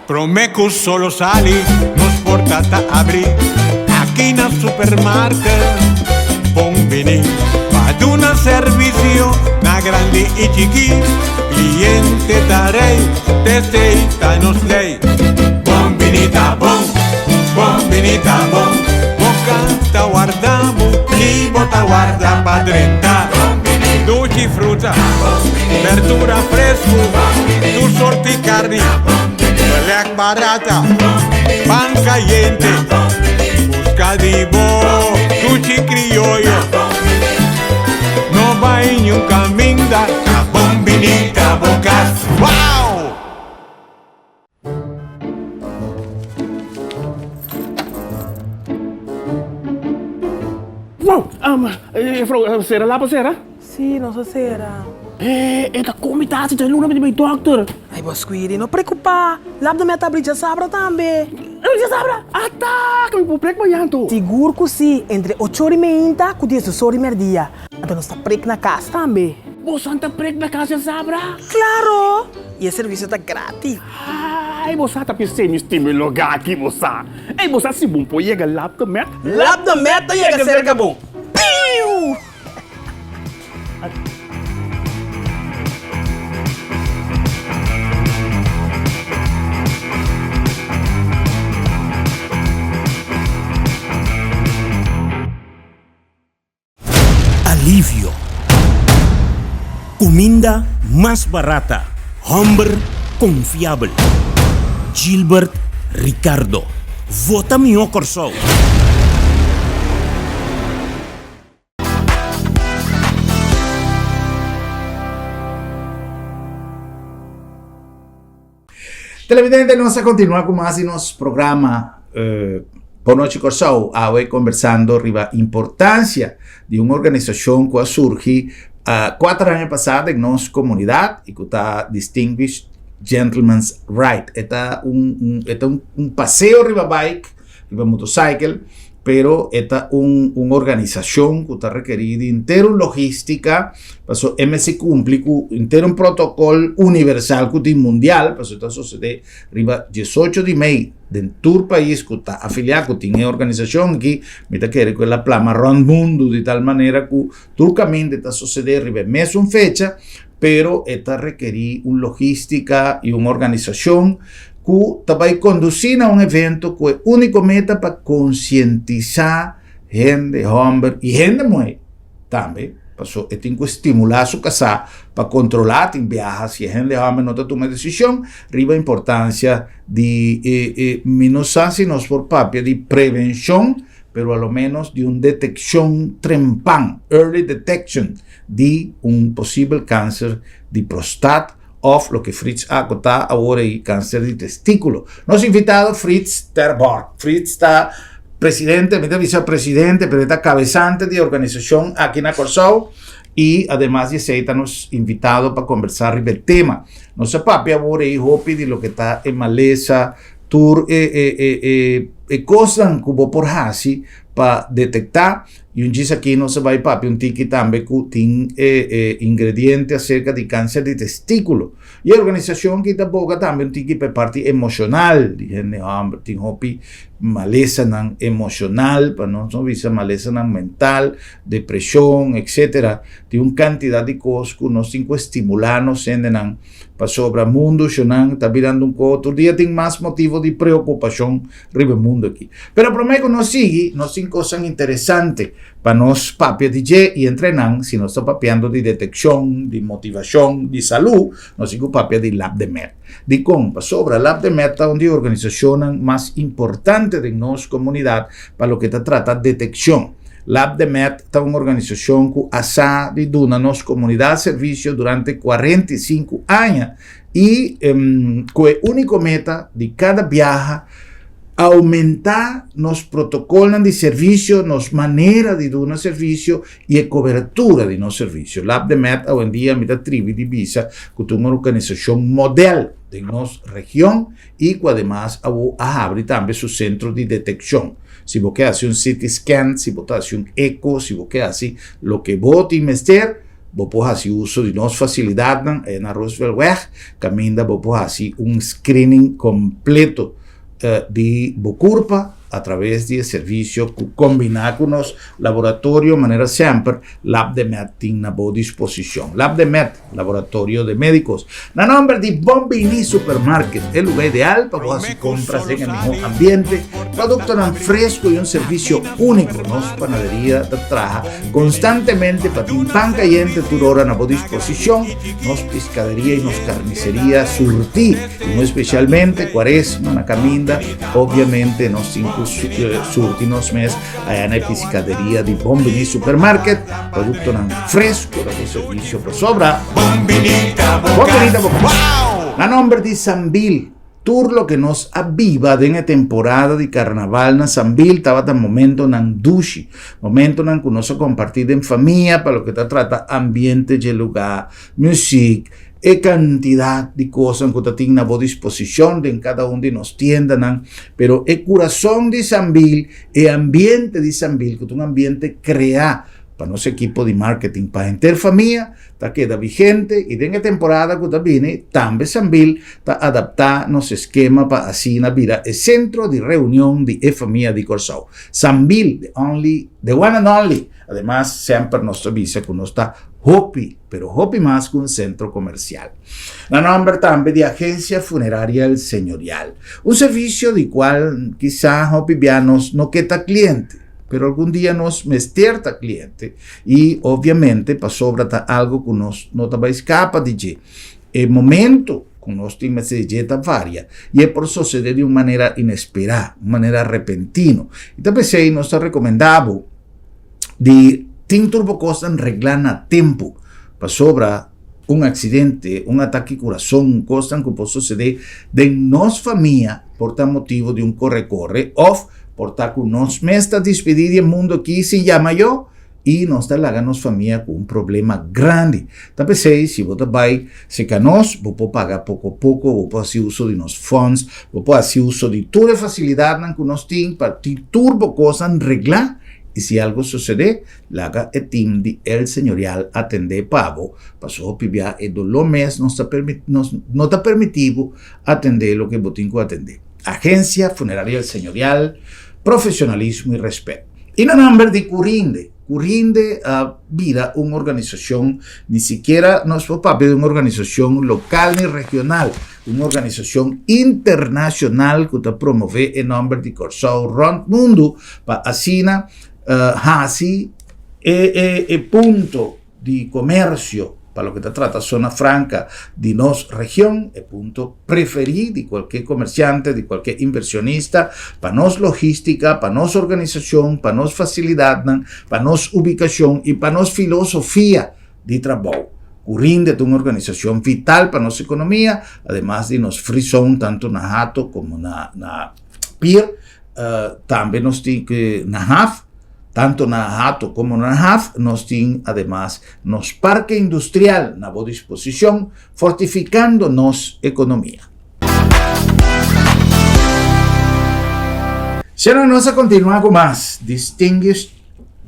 Prome cu solo sali, nos porta ta abri aki na supermarket. Bon bini pa duna servicio na grandi y chiki. Cliente ta rey, t'esey ta nos ley. Bon bini ta bon, bon bini ta bon. Bo canta warda bo y bo ta warda pa drenta. Duchi fruta, berdura fresco, tur sorti carni, belek barata, pan cayente. Busca di bo duchi crioyo. No bay niun caminda, ta bon bini ta bo cas. Wow! Wow! Juffrouw, sera lapa sera? Sí, nos a sera. E ta kon mi ta hasi dje luna mi ta bai dokter. Ay, bo Squiri, no preocupa. Lap den mi a tabli djasabra tambe. Djasabra? Ata! Ka mi por prek mañan anto? Sigur ku sí, entre ocho ora i meinta ku diesdos ora i merdia. Anto nos ta prek na kas tambe. Bosan ta prek na kas djasabra? Klaro! I e servisio ta gratis. Ai, bo sa ta p'esei mi stima e lugá aki, bo sa. Ei, bo sa si bon por yega Lab de Met? Lab de Met ta yega serka bo. Piu! Alivio. Kuminda mas barata. Hòmber konfiabel. Gilbert Ricardo. Vota mihó Kòrsou! Televidente, nos a continua cu mas di nos programa eh, Bon Nochi Corsou, awe conversando riba importancia di un organisacion cu a surgi uh, cuatro aña pasado en nos comunidad y cu ta Distinguished Gentleman's Ride. Eta un, un, eta un, un paseo riba bike, riba motorcycle, pero e ta un, un organisashon ku ta rekerí di henter un logístika, paso e mester kumpli ku henter un protokòl universal ku tin mundial, paso ta sosodé riba diesocho di mei den tur pais ku ta afiliá ku tin e organisashon aki, mi ta kere ku el a plama rònt mundu di tal manera ku tur kaminda ta sosodé riba e mesun fecha, pero e ta rekerí un logístika i un organisashon ku ta bai kondusí na un evento ku e úniko meta pa konsientisá hende hòmber i hende muhé tambe, paso e tin ku stimulá su kasá pa kontrolá tin biaha si e hende hòmber no ta tuma e desishon riba importansia di e e mi no sa si nos por papia di prevenshon pero a lo ménos di un detekshon trempan, early detection, di un posibel kanser di prostat òf loke Frits a akotá awor ei kanser di testíkulo. Nos invitado Frits Terborg. Frits ta presidente, mi ta bisa presidente, pero e ta kabesante di e organisashon aki na Kòrsou i ademas di esei ta nos invitado pa kombersá riba e tema. Nos a papia awor ei hopi di loke ta e malesa, tur e e e e e kosnan ku bo por hasi pa detektá. I un djis aki nos a bai papia un tiki tambe ku tin e e ingrediente aserka di kanser di testíkulo. I e organisashon aki ta boga tambe un tiki pa e parti emoshonal di hende hòmber. Tin hopi malesanan emoshonal, pa nos no bisa malesanan mental, depreshon, etsetera. Tin un kantidat di kos ku nos tin ku estimulá nos hendenan pasobra mundu shonnan ta birando un kos. Tur dia tin mas motibu di preokupashon riba e mundu aki. Pero promé ku nos sigui, nos tin kosnan interesante pa nos papia di dje i entre nan, si nos ta papiando di detekshon, di motivashon, di salú, nos tin ku papia di Lab de Med. Dikon? Pasobra Lab de Med ta un di e organisashonnan mas importante den nos komunidat pa loke ta trata detekshon. Lab de Med ta un organisashon ku a sa di duna nos komunidat servisio durante 45 aña i ku e úniko meta di kada biaha oumentá nos protokolnan di servisio, nos manera di duna servisio i e kobertura di nos servisio. Lab de Med awendia mi ta tribi di bisa ku ta un organisashon modèl den nos region i ku ademas awo a habri tambe su sentro di detekshon. Si bo ke hasi un CT scan, si bo ta hasi un echo, si bo ke hasi loke bo tin mester, Bo por hasi uso di nos fasilidatnan aya na Rooseveltweg, kaminda bo por hasi un screening kompleto di bo kurpa a traves di e servisio ku kombiná ku nos laboratorio manera semper Lab de Med tin na bo disposishon. Lab de Med, Laboratorio de Médicos. Na nòmber di Bon Bini Supermarket, e lugá ideal pa bo hasi kompras den e mihó ambiente, produktonan fresku i un servisio úniko. Nos panaderia ta traha konstantemente pa tin pan kayente tur ora na bo disposishon. Nos piskaderia i nos karniseria surtí, i muy spesialmente kuaresma na kaminda, obviamente nos tin ku surti nos mes Aya na e piscaderia di Bon Bini Supermarket, productonan fresco ta bo servicio pasobra. Bon Bini ta bo Bon Bini ta bo cas. cas. Wow! Na nomber di Sambil, tur loke nos a biba den e temporada di carnaval na Sambil tabata momentonan dushi, momentonan cu nos a comparti den famia pa loke ta trata ambiente dje lugar, muziek, E kantidat di kosnan ku ta tin na bo disposishon den kada un di nos tiendanan, pero e kurason di Sambil, e ambiente di Sambil, ku ta un ambiente kreá pa nos ekipo di marketing pa henter famia ta keda vigente i den e temporada ku ta bini tambe Sambil ta adaptá nos eskema pa asina bira e sentro di reunion di e famia di Kòrsou. Sambil, the only, the one and only! Ademas semper nos ta bisa ku nos ta hopi, pero hopi mas ku un sentro komersial. Na nòmber tambe di Agencia Funeraria El Señorial, un servisio di kual kisá hopi bia nos no ke ta kliente, pero algun dia nos mester ta kliente i obviamente pasobra ta algo ku nos no ta bai skapa di dje. E momento ku nos tin mester di dje ta varia i e por sosede di un manera inesperá, un manera repentino. I ta p'esei nos ta rekomendá bo di tin tur bo kosnan reglá na tempu, pasobra un aksidente, un atake kurason, kosnan ku por sosede den nos famia por ta motibu di un kore-kore òf por ta ku nos mes ta dispidí di e mundu akí sin yama yo i nos ta laga nos famia ku un problema grandi. Ta p'esei si bo ta bai seka nos, bo por paga poko poko, bo por hasi uso di nos funds, bo por hasi uso di tur e fasilidatnan ku nos tin pa tin tur bo kosnan reglá i si algu sosede, Laga e tim di El Señorial atendé pa bo, paso hopi bia e doló mes nos ta nos no ta permití bo atendé loke bo tin ku atendé. Agencia Funeraria El Señorial, profesionalismo y respet. I na nomber di Curinde, Curinde a bira un organisashon, ni sikiera nos por papia di un organisashon lokal ni regional, un organisashon internashonal ku ta promové e nomber di Kòrsou rònt mundu pa asina Hasi e e punto di komersio pa loke ta trata zona franka di nos region e punto preferí di kualke komersiante, di kualke inversionista, pa nos logístika, pa nos organisashon, pa nos fasilidatnan, pa nos ubikashon i pa nos filosofia di trabou. Curinde ta un organisashon vital pa nos ekonomia, ademas di nos free zone tantu na Hato komo na na Pier. Tambe nos tin ku na haf, tanto na Hato komo na haf, nos tin ademas nos parke industrial na bo disposishon, fortifikando nos ekonomia. Sera nos a kontinuá ku mas Distinguished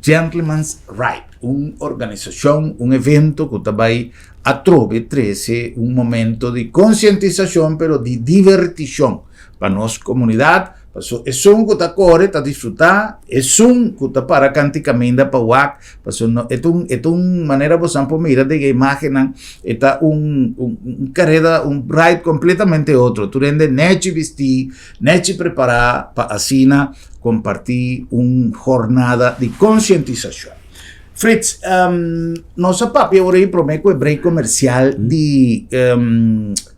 Gentleman's Ride, un organisashon, un evento ku ta bai atrobe trese un momento di konsientisashon pero di divertishon Pa nos komunidat, paso esun ku ta kore ta disfrutá, esun ku ta para kanti kaminda pa wak, paso no e ta un e ta un manera bosan por mira den e imágennan, e ta un un un kareda, un ride kompletamente otro. Tur hende nèchi bistí, nèchi prepará pa asina kompartí un hornada di konsientisashon. Frits, nos a papia ora ei promé ku e break komersial di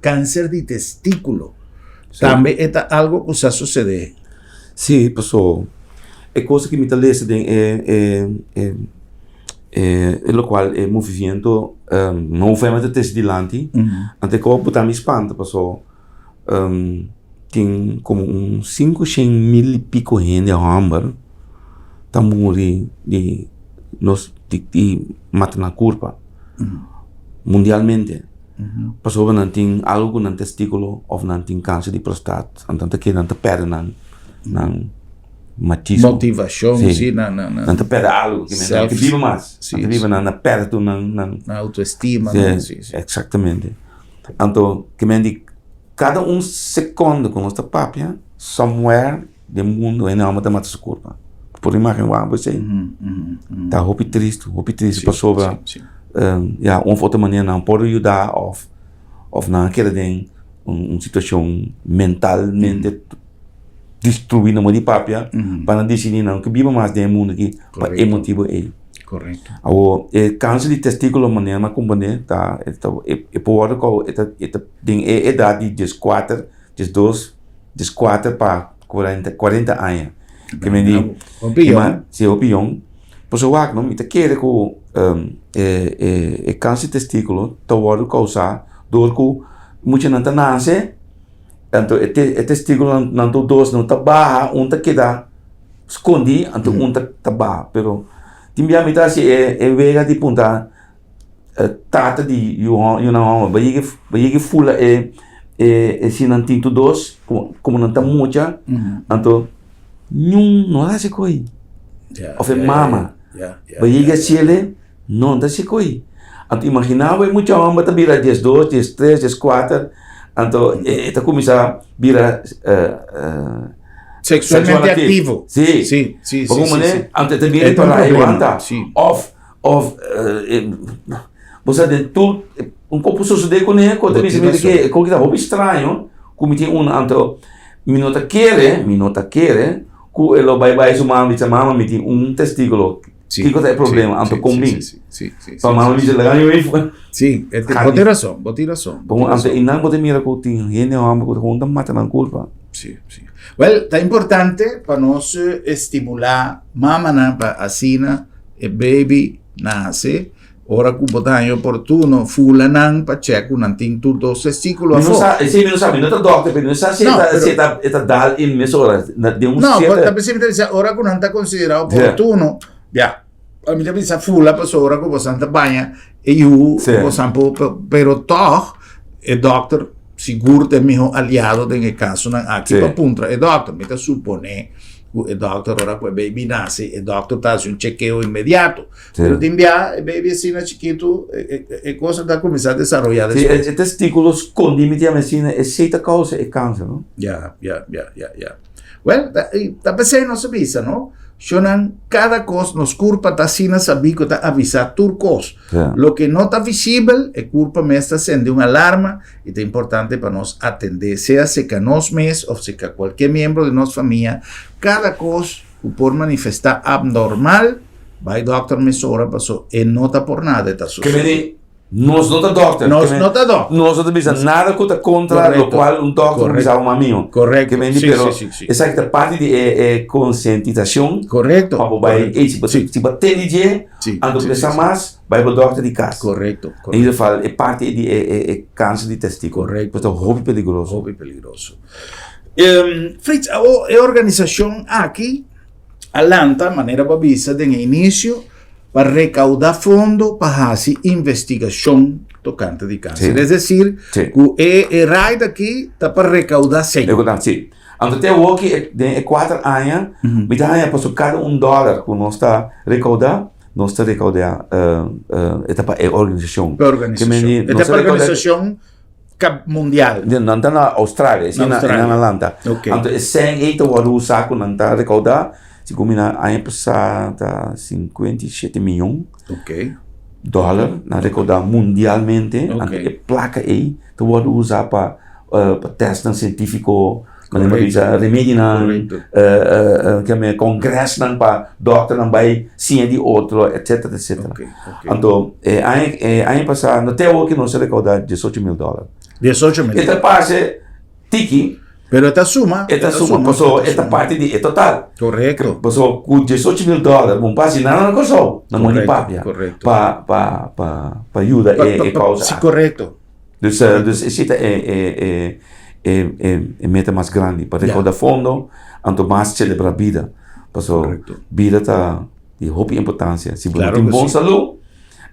kanser di testíkulo. Tambe e ta algo ku sa susedé. Sí, paso e cosa ku mi ta lesa den e e e e e lokual e movimiento November ta trese dilanti, anto e kos a buta mi spanta paso tin komo un sinku shen mil i piko hende hòmber ta muri di nos di di mata nan kurpa mundialmente. Pasobra nan tin algu ku nan testíkulo òf nan tin kanser di prostat, anto nan ta keda nan ta pèrdè nan nan machismo. Motivashon, Sí. sí, nan nan Nan ta pèrdè algu, ke men nan ke biba mas. Sí, Nan ta biba nan a pèrdè tur nan nan Nan autoestima, Sí, nan, sí, sí. eksaktamente. Anto ke men di kada un sekondo ku nos ta papia, somewhere den mundu hende hòmber ta mata su kurpa. Por imagen wak bo esei. Ta hopi tristu, hopi tristu pasobra ya un of otro manera nan por yuda of of nan a keda den un situashon mentalmente destruí no di papia pa nan disidí nan no ke biba mas den e mundu aki pa e motibu ei. Awor e kanser di testikulo manera mi a komprende ta e por wòrdu kou e ta den e edat di dieskuater diesdos dieskuater pa kuarenta kuarenta aña. Ke men di Hopi yong. Si hopi yong. Pasobra wak no mi ta kere ku e e e kanser di testíkulo ta wòrdu kousá dor ku muchanan ta nase anto e te e testíkulonan nan tur dos no ta baha un ta keda skondí anto un ta ta baha pero tin bia mi ta hasi e e wega di punta tata di yu yunan hòmber bo yega bo yega fula e e si nan tin tur dos komo nan ta mucha anto niun no a hasi koi òf e mama. Bo yega siele, no ta si koe. Anto imagina bo e mucha homber ta bira diesdos, diestres, dieskuater, anto e ta kuminsá bira Seksualmente aktivo. Sí. Sí, sí, Bo sí, komo sí, ne? sí. Anto e ta bira E ta un para e problema, wanta. sí. Of, of bo sa den tur un kopo sosodé kuné ku ta Bo bisa tin mi di razon. ke e ta hopi straño ku mi tin un anto mi no ta kere, mi no ta kere ku e lo bai bai su mama bisa mama mi tin un testíkulo Sí, kiko ta e sí, problema anto sí, kon sí, bin sí, sí, sí, pa sí, mama sí, bisa sí. laga mi bai Sí, e tin- bo tin razon, bo tin razon, bo Bon, tin anto razon. einan bo ta mira ku tin hende hòmber ku ta gewoon ta mata nan kurpa. Sí, sí. Wel, ta importante pa nos estimulá mamanan pa asina e baby nase Ora ku bo ta haña oportuno, fula nan pa chèk ku nan tin tur dos testíkulo Mi no afó. sa, sí, mi no sa, mi no ta dòkter, pero mi no sa si e No, ta, pero si e ta, e ta dal in mesora, na, den un No, sierto. ta p'esei mi ta bisa, ora ku nan ta konsiderá Sí. oportuno, ya, a mi ta bisa fula pasobra ora ku bosan ta baña e yu, Sí. bosan por, pero tòg e dòkter sigur ta e mihó aliado den e kasonan aki Sí. pa puntra e dòkter. Mi ta suponé ku e dòkter ora ku e baby nase, e dòkter ta hasi un chekeo inmediato. Sí. Pero tin bia e baby asina chikitu, e, e, e cosa ta kuminsá desaroyá Sí, despues. e, e testíkulo skondí mi tin asina, esei ta kousa e kanser, no? Ya, ya, ya, ya, ya. Well, ta, i ta p'esei nos a bisa, no? Shonnan, kada kos, nos kurpa ta asina sabí ku ta avisá tur kos. Ja. Loke no ta visibel, e kurpa mes ta sende un alarma i ta importante pa nos atendé, sea seka nos mes òf seka kualke miembro di nos famia, kada kos ku por manifestá abnormal, bai dòkter mesora paso e no ta por nada e ta Ke sosodé. meni, nos no ta dòkter. Nos Ke meni, no ta dòkter. Nos no ta bisa nada ku ta kontra Korekto. lokual un dòkter por bisa Korekto. un mamiu. Korekto. Ke meni, Sí, pero sí, sí, sí. esaki ta parti di e, e konsientisashon Korekto. pa bo bai, Korekto. ey, si bo, Sí. si bo tende dje, Sí, anto sí, pensa sí, sí. mas, bai bo dòkter di kas. Korekto, In korekto. ieder geval, e parti di e, e, e kanser di testíkulo. Korekto. Pues ta hopi peligroso. Hopi peligroso. Frits, awo e organisashon aki a lanta, manera bo a bisa den e inisio, pa rekaudá fondo pa hasi investigashon tokante di kanser. Sí. Es desir, Sí. ku e e ride aki ta pa rekaudá sèn. Rekaudá, sí. Anto te awoki e den e kuater aña, mi ta haña pasobra kada un dòler ku nos ta rekaudá, nos ta rekaudá e ta pa e organisashon. Pa e organisashon. E ta pa e organisashon Kap mundial. Di nan ta na Australia, Na na Australia. nan lanta. Ok. Anto e sèn ei ta wòrdu usá ku nan ta rekoudá, segun mi na aña pasá ta 57 miyon Ok. dòler nan rekoudá mundialmente. Ok. Anto e plaka ei ta wòrdu usá pa pa tèstnan sientífiko, manera Correcto. bisa remedinan, Correcto. keme kongresnan pa dòkternan bai siña di otro, etcétera, etcétera. Ok, ok. Anto e aña e aña pasá no te awor ke nos a rekoudá diesocho mil dòler. Diesocho mil E ta parse tiki. Pero e ta suma. E ta suma, pasobra e ta parti di e total. Correcto. Pasobra ku diesocho mil dòler bo no por hasi nada na Kòrsou, na Moni Correcto, Papia, correcto. pa pa pa pa yuda Pa- e pa- e pa- kousa Si, aki. correcto. Dus dus esei ta e e e e e e meta mas grandi, pa rekouda fondo, anto mas selebrá bida. Pasobra Korekto. bida ta di hopi importansia. Si bo no Klaro tin ku bon si. salú,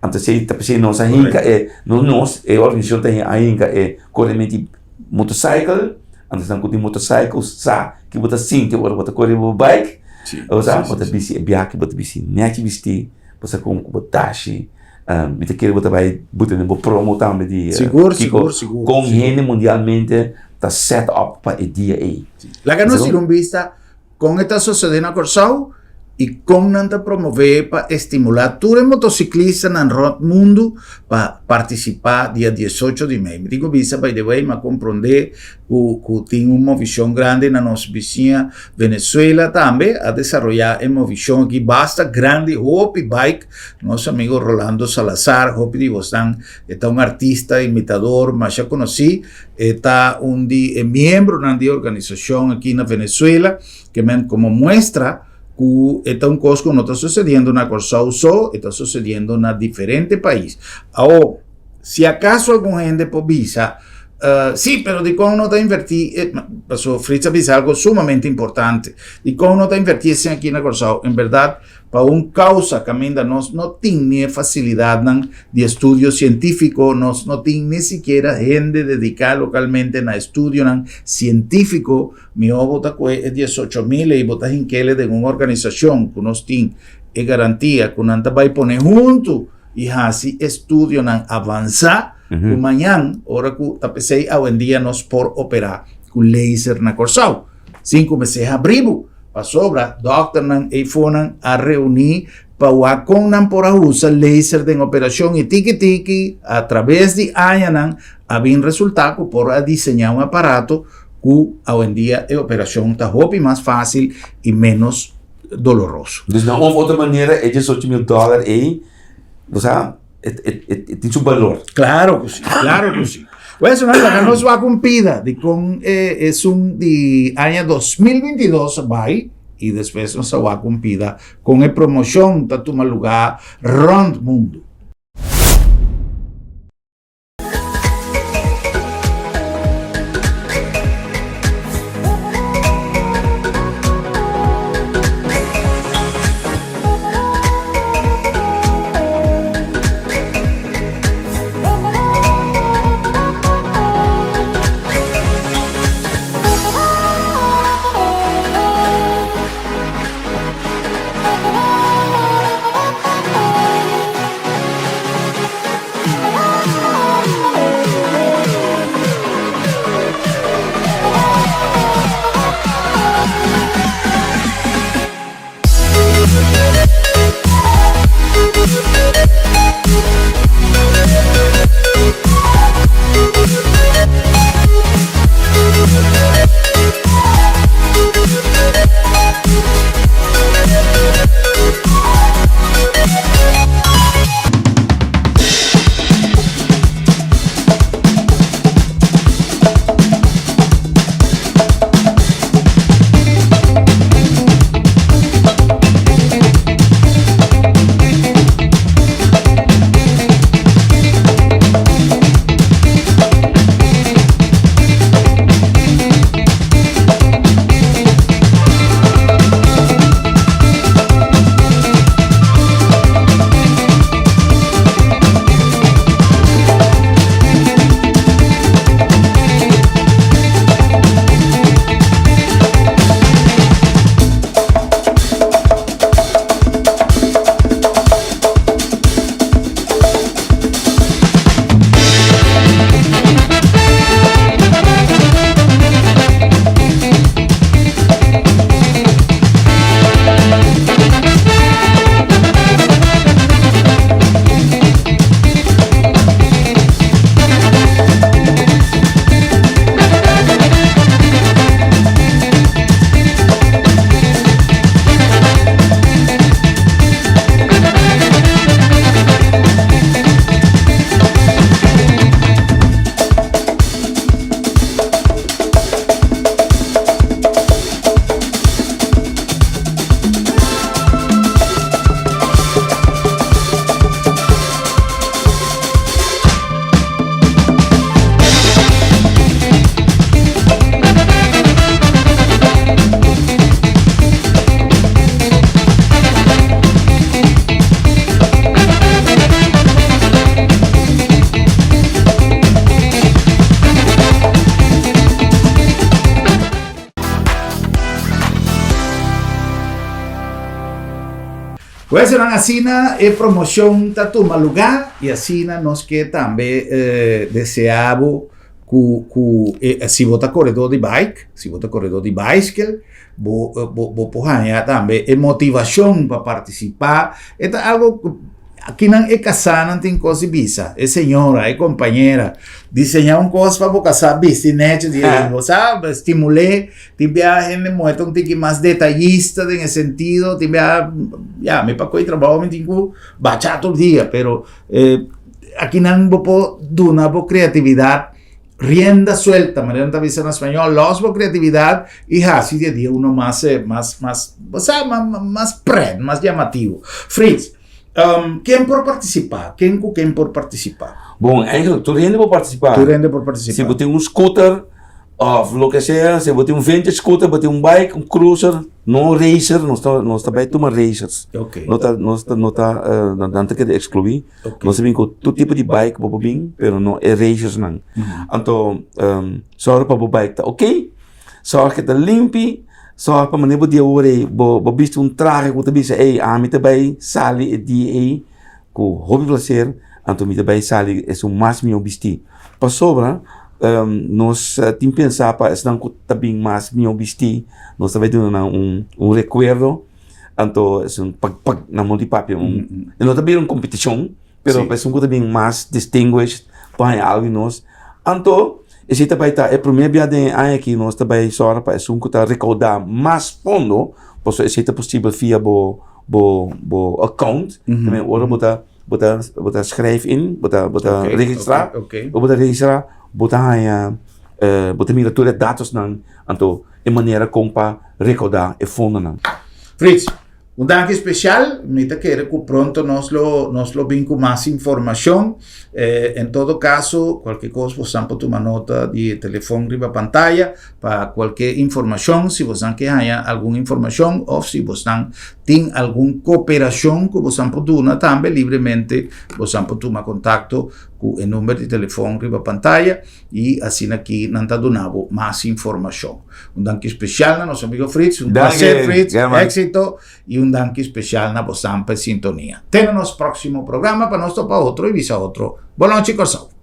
anto esei ta p'esei nos a hinka e, no nos, e organisashon ta a hinka e korementu di motosaikel, anto esnan ku tin motosaikel sa ki bo ta sinti ora bo ta kore bo bike, Si, bo sa, si, bo ta si, si. bisti e biaha bo ta bisti nèchi bistí, bo sa kon ku bo tashi. Mi ta kere bo ta bai buta den bo promo tambe di Sigur, kiko sigur, sigur, kon sigur. hende mundialmente ta set up pa e dia ei. Laga nos Sigur? tira un bista kon e ta sosodé na Kòrsou i kon nan ta promové pa estimulá tur e motociclistanan rònt mundu pa partisipá dia diesocho di mei. Mi tin ku bisa by the way mi a komprondé ku ku tin un movishon grandi na nos bisiña Venezuela tambe a desaroyá e movishon aki basta grandi hopi bike Nos amigo Rolando Salazar, hopi di bosnan, e ta un artista, imitador masha konosí, e ta un di e miembronan di e organisashon aki na Venezuela, ke men komo muestra ku e ta un kos ku no ta sosediendo na Kòrsou so, e ta sosediendo na diferente pais. Awo, si akaso algun hende por bisa. Sí, pero dikon no ta invertí, paso Fritz a bisa algo sumamente importante, dikon no ta invertí esei aki na Kòrsou? En bèrdat, pa un kousa kaminda nos no tin ni e fasilidatnan di estudio sientífiko, nos no tin ni sikiera hende dediká lokalmente na estudionan sientífiko, mihó bo ta kohe e 18,000 ei bo ta hink'ele den un organisashon ku nos tin e garantia ku nan ta bai pone huntu i hasi estudionan avansá ku mañan ora ku ta p'esei awendia nos por operá ku laser na Kòrsou sin ku mester habri bo pasobra dòkternan eifonan a reuní pa wak kon nan por a usa laser den operashon i tiki tiki a traves di añanan a bin resultá ku por a diseñá un aparato ku awendia e operashon ta hopi mas fásil i ménos doloroso. Dus na un of otro manera e 18,000 dòler ei, bo sa, e tin su balor. Claro ku si, claro ku si. Pues no laga nos wak un pida di kon esun di aña 2022 a bai i despues nos a wak un pida kon e promoshon ta tuma lugá rònt mundu. Pues nan asina e promocion ta tuma lugar y asina nos ke tambe eh, desea bo ku ku eh, si bo ta corredor di bike, si bo ta corredor di bicycle, bo eh, bo bo por haña tambe e motivacion pa participa. E ta algo Akinan e kasánan tin kos di bisa, e señora, e kompañera, diseñá un kos pa bo kasá bisti nechi di bo sa, stimul'é, tin bia hende muhé ta un tiki mas detayista den e sentido, tin bia, ya, mi pa koe trabou mi tin ku bachá tur dia, pero akinan bo por duna bo kreatividat rienda suelta, manera nan ta bisa na spañol, lòs bo kreatividat i hasi di e dia uno mas, mas, mas, bo sa, mas pret, mas yamativo. Frits. Um, ken por partisipá? Ken ku ken por partisipá? Bon, eigenlijk tur hende por partisipá. Tur hende por partisipá. Si bo tin un scooter of loke sea, si bo tin un vintage scooter, bo tin un bike, un cruiser, no racer, nos ta nos ta bai tuma racers. Ok. No ta nos ta no ta eh, nan ta keda excluí. Ok. Nos ta bin ku tur tipo di bike bo por bin, pero no e racersnan. Anto, um, sòru pa bo bike ta ok. Sòrg ke ta limpi, sòrg pa manera bo dia ora ei bo bo bisti un trahe ku ta bisa ey ami ta bai sali e dia ei ku hopi plaser, anto mi ta bai sali esun mas mihó bistí. Pasobra nos tin pensa pa esnan ku ta bin mas mihó bistí nos ta bai duna nan un un rekuerdo, anto esun pa pa nan no di papia un e no ta bira un kompetishon pero pa esun ku ta bin mas distinguished pa haña algu di nos, anto Esei ta bai ta e promé bia den e aña aki nos ta bai sòru pa esun ku ta rekoudá mas fondo, pasobra esei ta posibel via bo bo bo account. Tambe ora bo ta bo ta bo ta schrijf in, bo ta bo ta registrá, ora bo ta registrá bo ta haña bo ta mira tur e datosnan, anto e manera kon pa rekoudá e fondonan. Frits, Un danki special, mi ta kere ku pronto nos lo nos lo bin ku mas informashon. Eh, en todo kaso, kualke kos bosan por tuma nota di e telefon riba pantaya pa kualke informashon, si bosan ke haña algun informashon òf si bosan tin algun koperashon ku bosan por duna tambe libremente bosan por tuma kontakto ku e number di telefon riba pantaya. I asina aki nan ta duna bo mas informashon. Un danki spesial na nos amigo Frits. Un placer Frits. Éxito. I un danki spesial na bosan pa e sintonia. Te na nos próksimo programa pa nos topa otro i bisa otro. Bon nochi Kòrsou.